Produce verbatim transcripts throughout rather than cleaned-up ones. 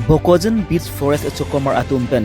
Bokojin Beach Forest achokomar atum pen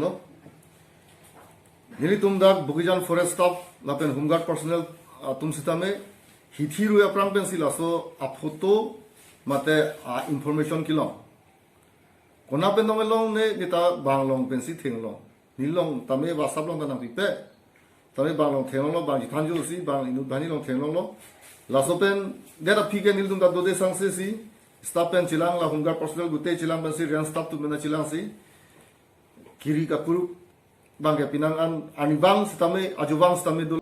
No? Nelitum dak Bokajan Forest Staff lapen Home Guard personnel atum sitame hithi ru aphrang pensi laso aphoto mate a-information kelong. Konat pen dong elong ne, neta bang along pensi theklong. Nelilong tame WhatsApp along ta nangpipe. Tame bang along theklonglo, bang chethanji si, bang inut banghini along theklonglo. Laso pen, det aphi ke nelitum ta dode sangse si, staff pen chelang, la Home Guard personnel gute chelang pensi, range staff atum pen ta chelang si, kiri kakuruk abang ke penang an, arnivang sitame, ajuvang sitame do.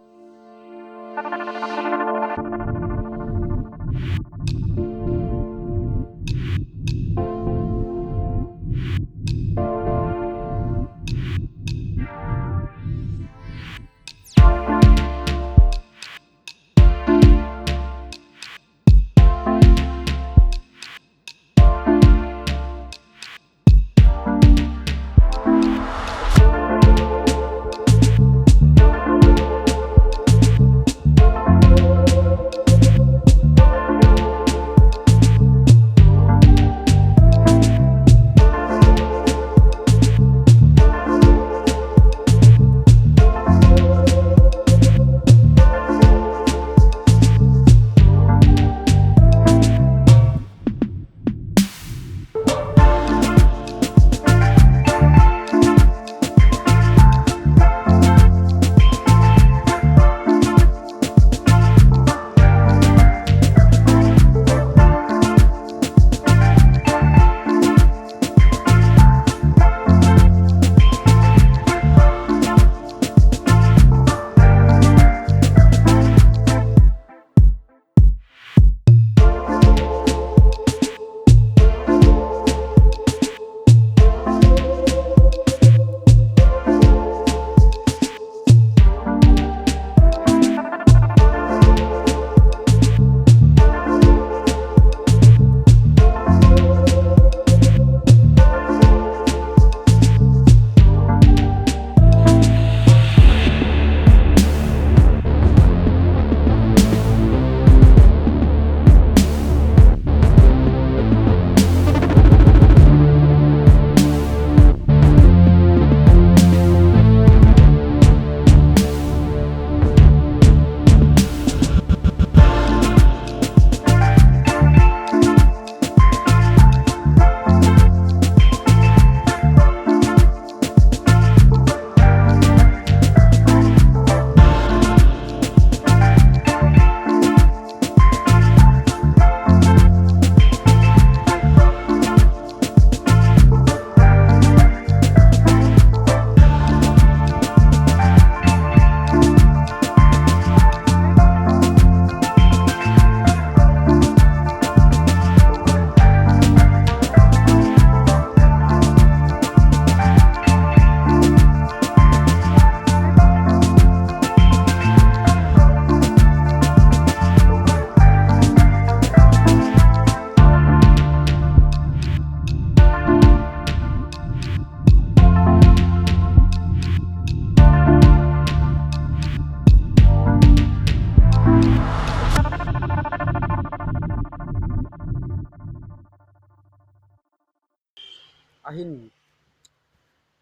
ahin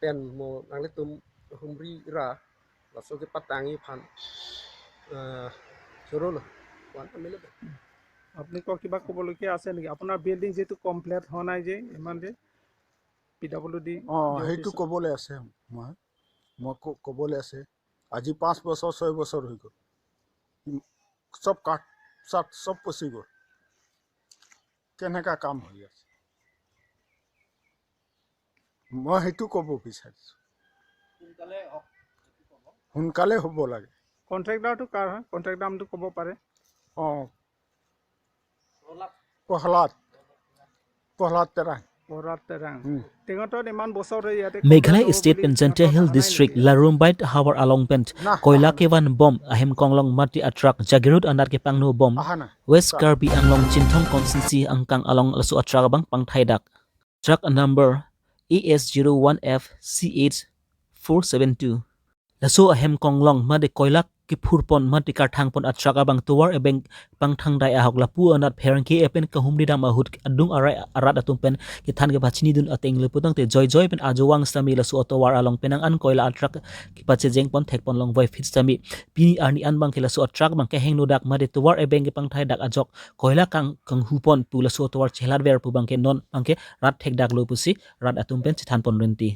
pen mo nanglitum humri ra laso kepatangji aphan, eh, choro lo. Wan amelo. আপুনি কিবা ক'বলগীয়া আছে নেকি? আপোনাৰ বিল্ডিং যিটো কমপ্লিট হোৱা নাই যে ইমান যে পি ডাব্লিউ ডি অ, সেইটো অফিচ। ক'বলৈ আছে মই। মই ক-, ক'বলৈ আছে। আজি পাঁচ বছৰ, ছয় বছৰ হৈ গ'ল। ইম-, চব কাঠ চাঠ চব পচি গ'ল। কেনেকা কাম হৈ আছে? মই সেইটো ক'ব বিচাৰিছো। সোনকালে হওক। সোনকালে হ'ব লাগে। কণ্ট্ৰেক্টৰটো কাৰ হয়? কণ্ট্ৰেক্টৰ নামটো ক'ব পাৰে? অ। প্ৰহ্লাদ। প্ৰহ্লাদ তেৰাং। প্ৰহ্লাদ তেৰাং। হুম। তেখেতৰ ইমান বছৰ ধৰি ইয়াতে মেঘালয় কণ্ট্ৰেক্টৰ ষ্টেট বুলি pen Jaintia Hill অহা নাই District নেকি? লাৰুমবাইত হাৱাৰ along pen না, কয়লা অহা নাই। Kevan bom ahem konglong mati atruck Jagiroad anat kepangno bom. অহা নাই। West Karbi Anglong Chinthong constituency angkang along laso atruck abang pangthaidak. Truck number A S zero one F C eight four seven two. Laso ahem konglong mate koila kephurpon mate karthangpon atruck abang tovar ebeng pangthangdai ahok lapu anat pherangke epen kahumri dam ahut adung arai arat atum pen kethan kepachinidun ateng le putangte joijoi pen ajowang sitame laso atovar along penang an koila atruck kepachejengpon thekpon longvoi phit sitame pini arni an abangke laso atruck abang kehengnodak mate tovar ebeng kepangthaidak ajok koila kang kanghupon pu laso atovar chelatver pu abangke non abangke rat thekdaklo pusi rat atum pen chethanpon rinti.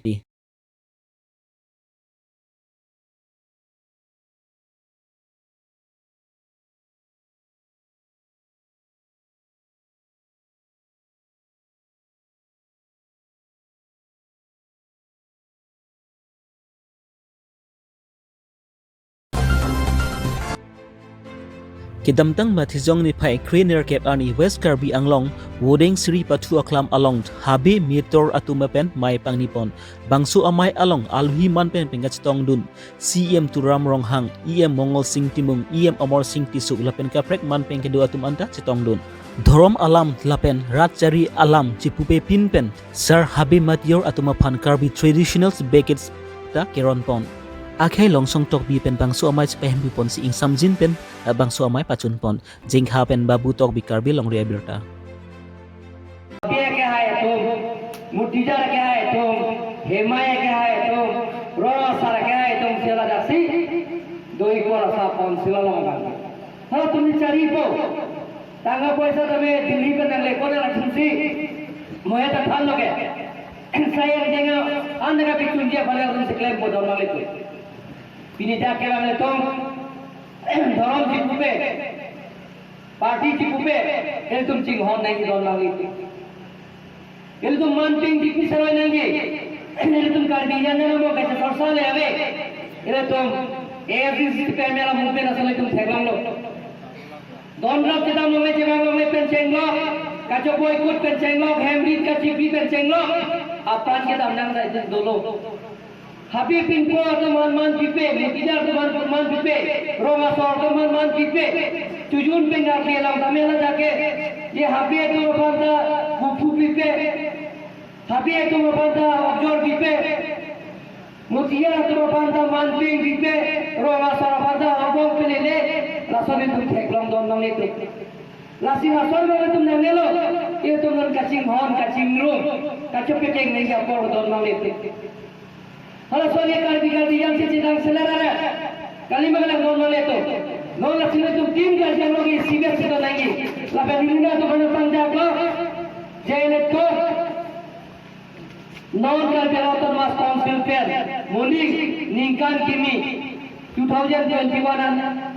Kedamtang Mathijong niphai krenerkep arni West Karbi Anglong Wodeng Sri Pathu Aklam along habe metor atum pen mei pangnipon. Bangso amei along aluhi man pen pengkachetongdun C E M Tuliram Ronghang, E M Mongol Sing Timung, E M Amarsing Tisso lapen kaprek man pen kedo atum anta chetongdun. Dhorom alam lapen rat chari alam chipupe pin pen sar habe metor atum aphan Karbi traditional bakets ta keronpon. Akhei Longsong Tokbi pen bangso amei chepahempiponsi ingsamjin pen, eh, bangso amei pachunpon. Jengkha pen Babu Tokbi, Karbi Longri Abirta. Habe akehai atum, Mutijar akehai atum, Hemai akehai atum, Rong Asar akehai atum, sila daksi, doi kuala sapon sila long bang. Halatum ne charipo. Tangka poisa tame Delhi pen nangle kona lathumsi. Mohe ta thanlo ke. Saya jenga anda ka pichun dia pada lathumsi klempo don malipo. Pini dak kelang letum. Dhorom chipupe. Party chipupe. Ilitum chinghon nangji don malipo. Ilitum manping dikni saroi nangji. Ilitum Karbi Anglong mo kacha sorsa le ave. Ilitum A S D C P M L movement asal ilitum theklonglo. Don rap kedam longle chevang longle pen chenglok. Kacho boycott pen chenglok. Hem rit kachipri pen chenglok. Apan kedam nangdai dolo. Habe pinpo atum aphan manpipe, Mutijar atum aphan manpipe, Rong Asar atum aphan manpipe, chojun pen ngarke lang tame la jake, je habe atum aphan ta buphu pipe, habe atum aphan ta abjor pipe, Mutijar atum aphan ta manping pipe, Rong Asar aphan ta abong pelele, lason itum theklong don nanglitum. Lasi lason nanglitum nangnelo, itum non kachinghon, kachingrum, kachopekeng nangji apor don nanglitum. Halason ke Karbi Karbi jam si chidang selerara. Kali magalang non male to. Non la sino tu tim ka jam logi sibet sito nangi. Lapen nina tu mana pang jago. Jai le to. Non Karbi Anglong Autonomous Council pen. Muling ningkan kimi. Two thousand twenty-one an,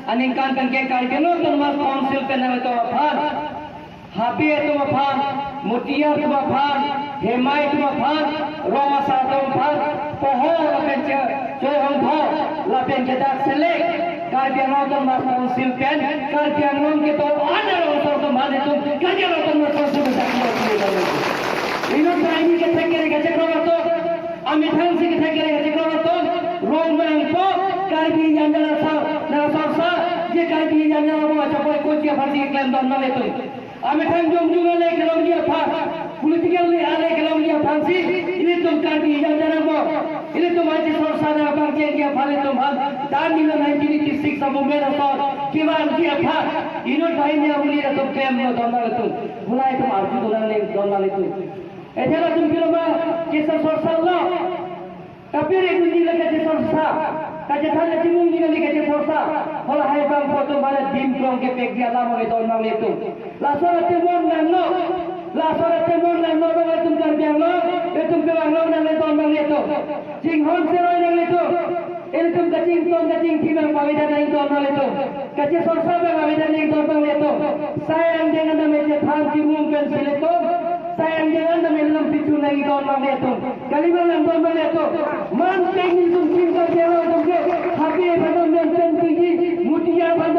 aningkan pen ke Karbi Anglong Autonomous Council pen nang to aphan. Habe atum aphan, Mutijar atum aphan, Hemai atum aphan, Rong Asar atum aphan, poho lapen che, choi hong pho, lapen chedak selek, Karbi Anglong Autonomous Council pen, Karbi Anglong kedo an Rong Asar atum aphan itum, Karbi Anglong Autonomous Council pen dak mo sini dak mo. Inut ta ini kethek kere kechek rong atum, amethang si kethek kere kechek rong atum, rong mangpo, Karbi Anglong Asar, na sorsa, je Karbi Anglong mo achapoi kochi aphan si klem don male itum. Amethang jongjong ale kelongji aphan, political ale kelongji aphansi, ilitum Karbi Anglong mo, ilitum aji sorsa nangpangchengji aphan ilitum aphan, dan nila nineteen eighty-six a movement asor, kevanji aphan, inut banghini amuli atum klem lo don malitum, bulai itum arju dolang le don malitum. Ethela atum pilo ma keso sorsa lo. Kapir ekun jila kachesorsa. Kachethan kachimung jila kachesorsa. Hala hai bang photo mana dim krong kepek dia lama ke don nanglitum. Laso atemon nanglo. Laso atemon nanglo bang atum Karbi Anglong. Atum Karbi Anglong nang le don nanglitum. Chinghon seroi nanglitum. Ilitum kachington kachingthim abang pavidan nangdon nanglitum. Kachesorsa abang pavidan nangdon nanglitum. Sai angdeng an tame chethan chimung pensi ilitum. Sai angdeng an tame lam pichu nangdon nanglitum. Kali abang nangdon nanglitum. Manteng ilitum chingkar jero atum ke. Habe aphan manteng piji. Mutia aphan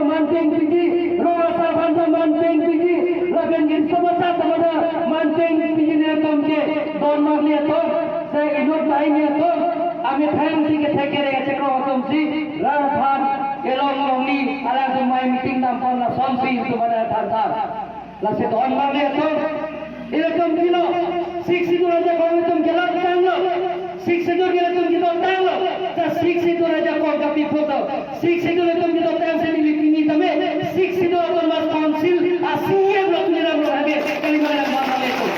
manteng piji. Rong asar aphan manteng piji. Lapen gin somasa tamada manteng piji nelitum ke. Don nanglitum. Sai inut lain nelitum. Amethang si kethek kere kachekro atum si, rat aphan, elong longni, alangtum mai meeting dampon lasonsi itum ada than than. Lasi don nanglitum, ilitum kilo, Sixth Schedule ajakong itum kelak tanglo, Sixth Schedule ilitum kilo tanglo, ta Sixth Schedule ajakong kapi photo, Sixth Schedule itum kilo tang si neli pini tame, Sixth Schedule Autonomous Council, a C E M lo Tuliram Ronghang ke, kali abang nangdon nanglitum.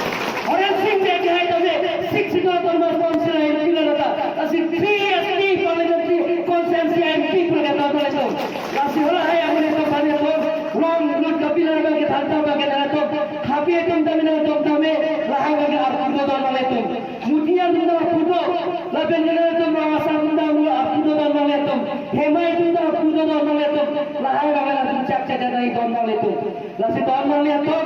Horen Sing Bey kehai tame, Sixth Schedule Autonomous Council ahir pilo lata. Lasi three S T parliamentary constituency M P pura kata pala to. Lasi hala hai amun itum aphan itum. Rong lut kapila abang ke thanta abang ke nangtum. Habe atum tame nangtum tame. Lahai abang ke arpu do don nanglitum. Mutia atum ta arpu do. Lapen ke nangtum rong asar atum ta arpu do don nanglitum. Hemai atum ta arpu do don nanglitum. Lahai abang ke nangtum chak chak nangdon nanglitum. Lasi don nanglitum.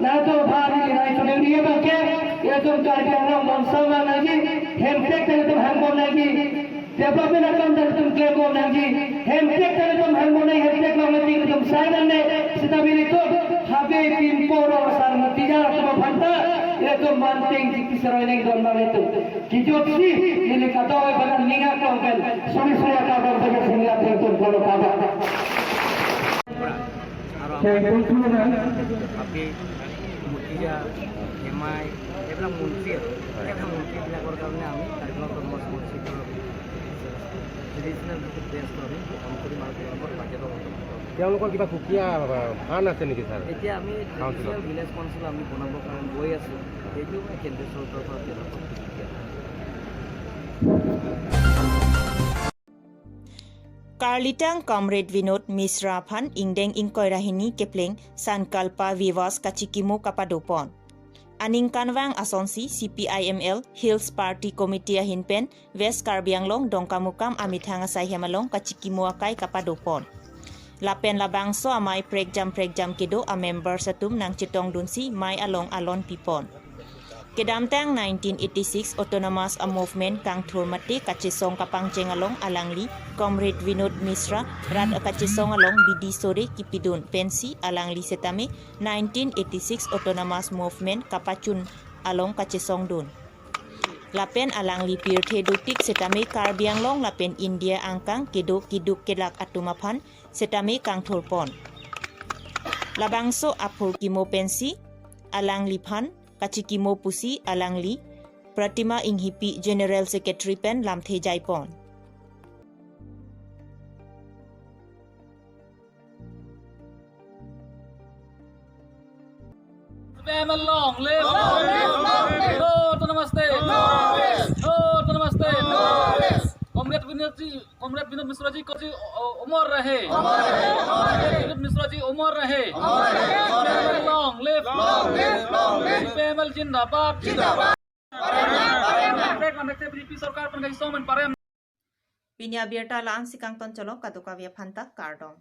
Nangtum bhari nai chuneng ri abang ke, itum Karbi Anglong monsam nangji, hemprek ta itum hangbom nangji, development akam ta itum klembom nangji, hemprek ta itum hangbom nangji, hemprek long nangji itum sai nangne, seta ilitum, habe pimpo rong asar mutijar atum aphan ta, itum manteng jipi seroi nangdon nanglitum. Kijotsi, neli kadokave abang ning aklong pen, suri suri akam pen, bagi singla pen itum kono kaba. আৰু আমাৰ হাবি, মতিয়া, হেমাই, এইবিলাক মন্ত্ৰী আৰু। এইবিলাক মন্ত্ৰীবিলাকৰ কাৰণে আমি কাৰ্বি আংলং অট'নমাছ কাউন্সিলৰ ট্ৰেডিশ্যনেল যিটো ড্ৰেছটো আমি গ্ৰহণ কৰিম আৰু তেওঁলোকৰ বাজেটৰ অন্তৰ্ভুক্ত কৰিম। তেওঁলোকৰ কিবা সুকীয়া, আহ, ফাণ্ড আছে নেকি, ছাৰ? এতিয়া আমি কাউন্সিলৰ? ট্ৰেডিশ্যনেল ভিলেজ কাউন্সিল আমি বনাবৰ কাৰণে গৈ আছোঁ। সেইটো মানে কেন্দ্ৰীয় চৰকাৰৰ পৰা তেওঁলোকক সুকীয়া। Karlitang Comrade Vinod Misra aphan ingdeng ingkoi ra hini kepleng Sankalpa Vivas kachikimo kapadopon. Aningkanvang asonsi C P I M L Hills Party Committee ahin pen West Karbi Anglong Dongkamukam amethang asai hem along kachikimo akai kapadopon. Lapen labangso amei prekjam prekjam kedo amembers atum nangchetongdunsi mei along alon pipon. Kedamtang nineteen eighty-six Autonomous a Movement kangthur mate kachesong kapangcheng along alangli Comrade Vinod Misra rat akachesong along bidi sore kipidun pensi alangli setame nineteen eighty-six Autonomous Movement kapachun along kachesongdun. Lapen alangli pirthe dotik setame Karbi Anglong lapen India angkang kedo keduk kelak atum aphan setame kangthurpon. Labangso aphurkimo pensi alangliphan kachikimo pusi alangli Pratima Inghipi General Secretary pen lamthe jaipon. C P I M L long live! Long live, long live! No Autonomous State! No rest! No Autonomous State! No rest! Comrade Vinod ji, Comrade Vinod Misra ji ko ji, o-, o-, अमर रहे! अमर रहे! अमर रहे! Vinod Misra ji अमर रहे! अमर रहे! अमर रहे! Long live! Long live! Long live! C P I M L जिंदाबाद! जिंदाबाद! Comrade, comrade, B J P sorkar pen kachisong pen parem. Pini abirta la-an si kangton cholo, kadokave aphanta kardom.